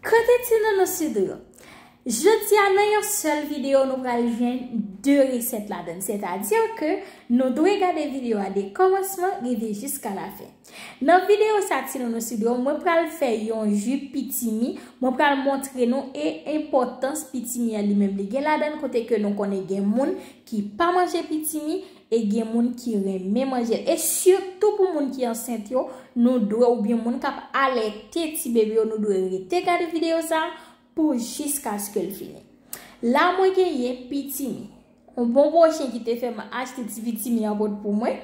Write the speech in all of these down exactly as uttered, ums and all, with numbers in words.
Kote ti nounou Sudou yo? Jodi a nan yon sèl videyo nou pral jwenn de resèt ladan l. Sètadi ke nou dwe gade videyo a de kòmansman rive jiska lafen. Nan videyo sa ti nounou Sudou yo, mwen pral fè yon ji pitimi, mwen pral montre nou e enpòtans pitimi an li menm li gen ladan l kote ke nou konnen gen moun ki pa manje pitimi e gen moun ki renmen manje l. E sitou pou moun ki ansent yo, nou dwe oubyen moun k ap alète ti bebe yo, nou dwe rete gade videyo sa pou jiskaske l fini. La mwen genyen pitimi. Yon bon pwochen ki te fè m achte ti pitimi an pot pou mwen.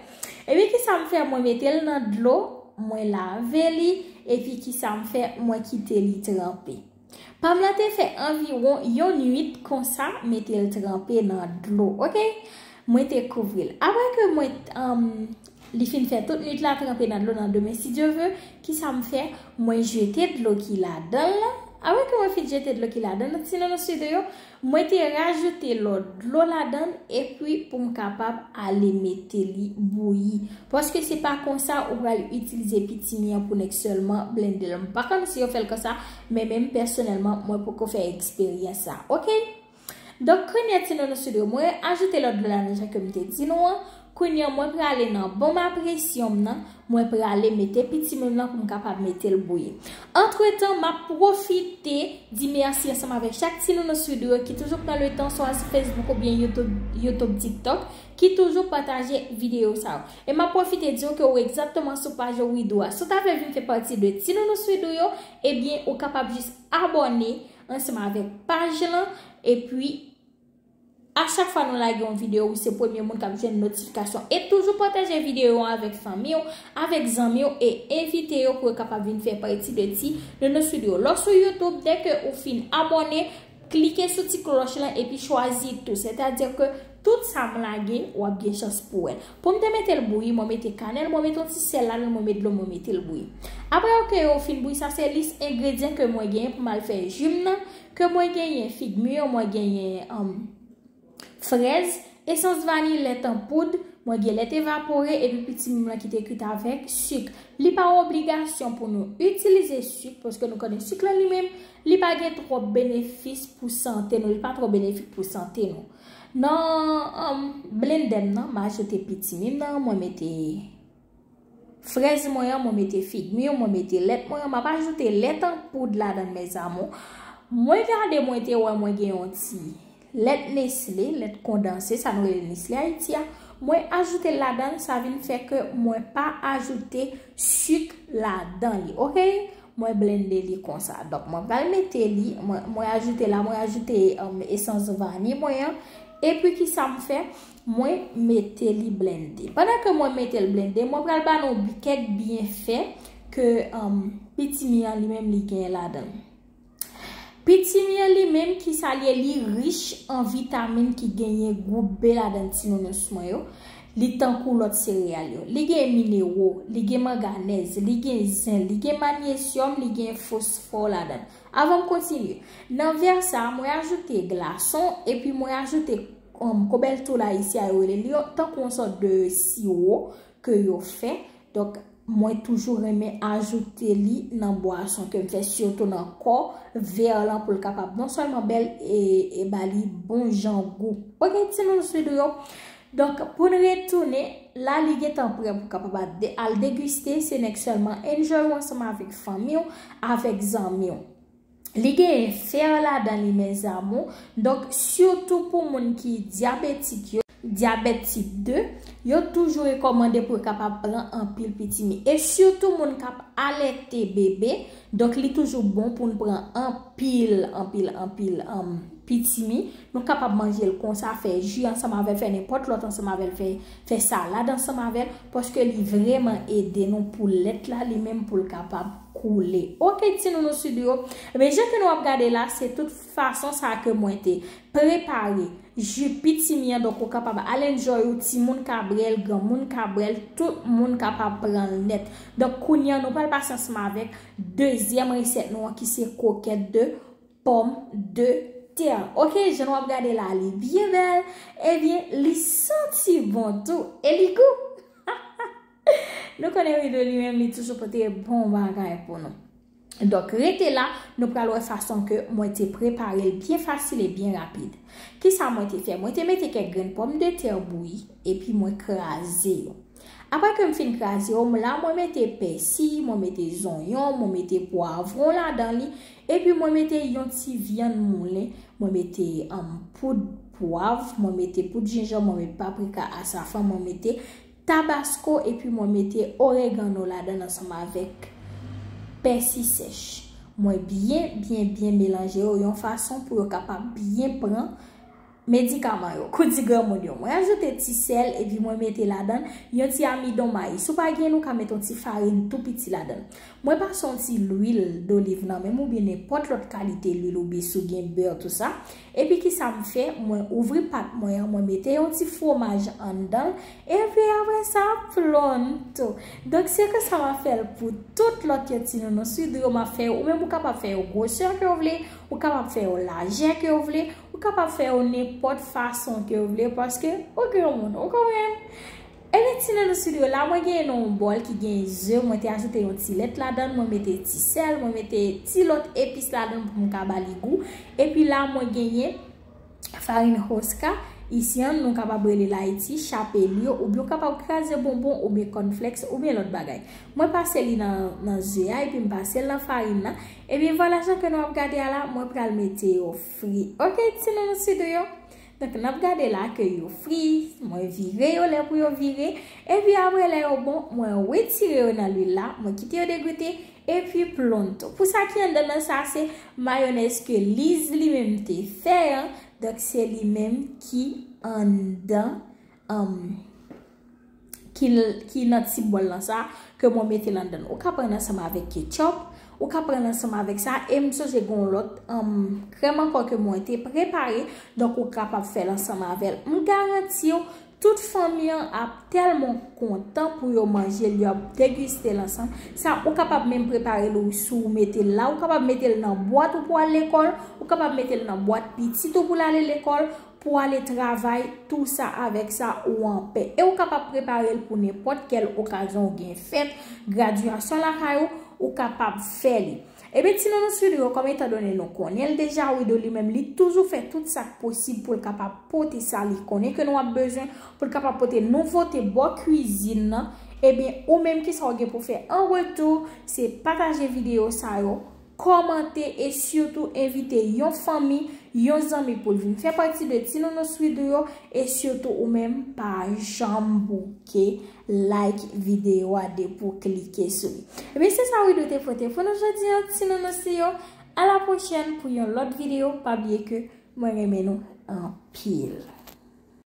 Epi kisa m fè? Mwen mete l nan dlo, mwen lave li, epi kisa m fè? Mwen kite li tranpe. Pa m la te fè anviwon yon nuit konsa, mete l tranpe nan dlo, oke? Mwen te kouvri l. Apre ke mwen, um, li fin fè tout nuit la tranpe nan dlo nan demen, si Dye ve, kisa m fè? Mwen jete dlo ki ladan l lan. Apre ke mwen fin jete dlo ki ladan l lan, ti nounou Sudou yo, mwen te rajoute lòt dlo ladan l, epi pou m kapab ale mete li bouyi. Paske se pa konsa ou pral itilize pitimi an pou nèk sèlman blende l. M pa konn si yo fè l konsa, men menm pèsonèlman, mwen poko fè eksperyans sa. Oke? Donk, kounye a ti nounou Sudou yo, mwen ajoute lòt dlo ladan jan ke m te di nou an. Kounye a, mwen prale nan bonm a presyon m nan, mwen prale mete pitimi m nan pou m kapab mete l bouyi. Antretan, m ap pwofite di mèsi ansanm avèk chak ti nounou Sudou yo ki toujou pran letan, swa sou Facebook oubyen YouTube, YouTube, TikTok, ki toujou pataje videyo sa yo. E m ap pwofite di w ke ou egzakteman sou paj Widoo a. Si w ta vle vin fè pati de ti nounou Sudou yo, ebyen, ou kapab jis abòne ansanm avèk paj lan, epi a chak fwa nou lage yon videyo, ou se premye moun k ap jwenn notifikasyon. E toujou pataje videyo an avèk fanmi w, avèk zanmi w, e envite yo pou yo kapab vin fè pati de ti nounou Sudou yo. Lè w sou YouTube, dèke ou fin abòne, klike sou ti klòch lan epi chwazi tou. Sètadi ke tout sa m lage, w ap gen chans pou wè l. Pou m te mete l bouyi, mwen mete kanèl, mwen mete yon ti sèl ladan l, mwen mete dlo, mwen mete l bouyi. Apre ke yo fin bouyi, sa se lis engredyan ke mwen genyen pou m al fè ji m nan, ke mwen genyen fig mir, mwen genyen, um, frèz, esans vaniy, lèt an poud, mwen gen lèt evapore, epi pitimi m lan ki te kwit avèk sik. Li pa yon obligasyon pou nou itilize sik, paske nou konnen sik lan li menm, li pa gen twòp benefis pou sante nou, li pa twò benefik pou sante nou. Nan, um, blendè m nan, m ajoute pitimi m nan, mwen mete frèz mwen an, mwen mete fig mir, mwen mete lèt mwen an, m ap ajoute lèt an poud ladan l, mes amours. Mwen gade, mwen te wè mwen gen yon ti lèt Nestlé, lèt kondanse, sa nou rele Nestlé Ayiti a. Mwen ajoute l ladan l, sa vin fè ke mwen pa ajoute sik ladan li, oke? Mwen blende li konsa. Donk, mwen pral mete li, mwen, mwen ajoute la, mwen ajoute, um, esans vani mwen an. Epi, kisa m fè? Mwen mete li blende. Pandan ke mwen mete l blende, mwen pral ba nou bi-, kèk byenfè ke, um, pitimi an li menm li genyen ladan l. Pitimi an li menm, kisa l ye? Li rich an vitamin ki genyen gwoup B ladan l, ti nounous mwen yo. Li tankou lòt sereyal yo. Li gen minero, li gen manganèz, li gen zen, li gen manyesyòm, li gen fosfò ladan l. Avan m kontinye, nan vè sa a, mwen ajoute glason, epi mwen ajoute, um, kobèltou la isi a, yo rele li yo, tankou yon sòt de siwo ke yo fè. Donk, mwen toujou renmen ajoute li nan bwason ke m fè, sitou nan kò vè lan, pou l kapab non sèlman bèl e, e ba li bon jan gou. Oke, ti nounous Sudou yo. Donk, pou n retounen, la li gentan prè pou kapab al de-, al degiste, se nèk sèlman enjoy w ansanm avèk fanmi w, avèk zanmi w. Li genyen fè ladan li, mes amours. Donk, sitou pou moun ki dyabetik yo, dyabèt tip de, yo toujou rekòmande pou yo kapab pran anpil pitimi. E sitou moun k ap alète bebe, donk li toujou bon pou n pran anpil, anpil, anpil, um, pitimi. Nou kapab manje l konsa, fè ji ansanm avè l, fè nenpòt lòt ansanm avè l, fè, fè salad ansanm avè l, paske li vrèman ede nou pou lèt la, li menm pou l kapab koule. Oke, ti nounous Sudou yo. Ebyen, jan ke nou ap gade la, se tout fason sa ke mwen te prepare ji pitimi an. Donk, ou kapab al enjoy ou, timoun ka bwè l, granmoun ka bwè l, tout moun kapab pran l nèt. Donk, kounye a, nou pral pase ansanm avèk dezyèm resèt nou an, ki se kokèt de pomme de terre. Oke, jan nou ap gade la, li byen bèl. Ebyen, li santi bon tou. E li gou. Nou konnen Widoo li menm, li toujou pote bon bagay pou nou. Donk, rete la, nou pral wè fason ke mwen te prepare l byen fasil e byen rapid. Kisa mwen te fè? Mwen te mete kèk grenn pòmdetè bouyi, epi mwen kraze yo. Apre ke m fin kraze yo, m la mwen mete pèsi, mwen mete zonyon, mwen mete pwavwon ladan li, epi mwen mete yon ti vyann moulen, mwen mete um, poud pwav, mwen mete poud jinjanm, mwen mete paprika, asafran, mwen mete tabasko, epi mwen mete oregano ladan ansanm avèk pèsi sèch. Mwen byen, byen, byen melanje yo yon fason pou yo kapab byen pran medikaman yo, kou di granmoun yo. Mwen ajoute ti sèl, epi mwen mete ladan yon ti amidon mayi. Si w pa gen, ou ka mete yon ti farin tou piti ladan. Mwen pase yon ti lwil doliv nan men m oubyen nenpòt lòt kalite lwil oubyen si w gen bè, tou sa. Epi kisa m fè? Mwen ouvri pat mwen an, mwen mete yon ti fwomaj anndan l, epi apre sa, pronto. Donk, se konsa m ap fè l pou tout lòt yo, ti nounours Widoo, m ap fè yo. Ou menm, ou kapab fè yo gwosè ke w vle, ou kapab fè yo lajè ke w vle, ou kapab fè yo nenpòt fason ke w vle, paske ou granmoun, ou konprann? Ebyen, ti nounours Widoo, la mwen genyen nan yon bòl ki gen ze, mwen te ajoute yon ti lèt ladan, mwen mete ti sèl, mwen mete ti lòt epis ladan pou m ka ba li gou. Epi la mwen genyen farin Rosca, isi an nou kapab rele l Ayiti, chapelure, oubyen w kapab kraze bonbon oubyen cornflakes oubyen lòt bagay. Mwen pase li nan, nan ze a epi m pase l nan farin nan. Ebyen, vwala, jan ke nou ap gade a la, mwen pral mete yo fri. Oke, ti nounours Widoo yo? Donk, n ap gade la ke yo fri, mwen vire yo lè pou yo vire, epi apre lè yo bon, mwen retire yo nan lwil la, mwen kite yo degouté, epi pronto. Pou sa ki anndan nan sa, se mayonèz ke Liz li menm te fè an, donk se li menm ki anndan, um, ki, ki nan ti bòl lan sa, ke mwen mete l anndan. Ou ka pran l ansanm avèk ketchup, ou ka pran l ansanm avèk sa, e m sonje gen yon lòt, um, krèm ankò ke mwen te prepare, donk ou kapab fè l ansanm avè l. M garanti w, tout fanmi an ap tèlman kontan pou yo manje l, yo ap degiste l ansanm. Sa, ou kapab menm prepare l ou, si w mete l la, ou kapab mete l nan bwat ou pou al lekòl, ou kapab mete l nan bwat pitit ou pou l ale lekòl, pou ale travay, tou sa avèk sa ou anpè. E ou kapab prepare l pou nenpòt kèl okazyon ou gen, fèt, gradyasyon lakay ou, ou kapab fè li. Ebyen, ti nounours Widoo yo, kòm etandone nou konnen l deja, Widoo li menm, li toujou fè tout sa k posib pou l kapab pote sa li konnen ke nou ap bezwen, pou l kapab pote nouvote bò kwizin nan. Ebyen, ou menm, kisa w gen pou fè an retou? Se pataje videyo sa yo, kòmante e sitou envite yon fanmi, yon zanmi pou l vin fè pati de ti nounours Widoo yo, e sitou ou menm pa janm bouke like videyo a depi w klike sou li. Ebyen, se sa Widoo te pote pou nou jodi an, ti nounours yo. A la pwochèn pou yon lòt videyo. Pa bliye ke mwen renmen nou anpil.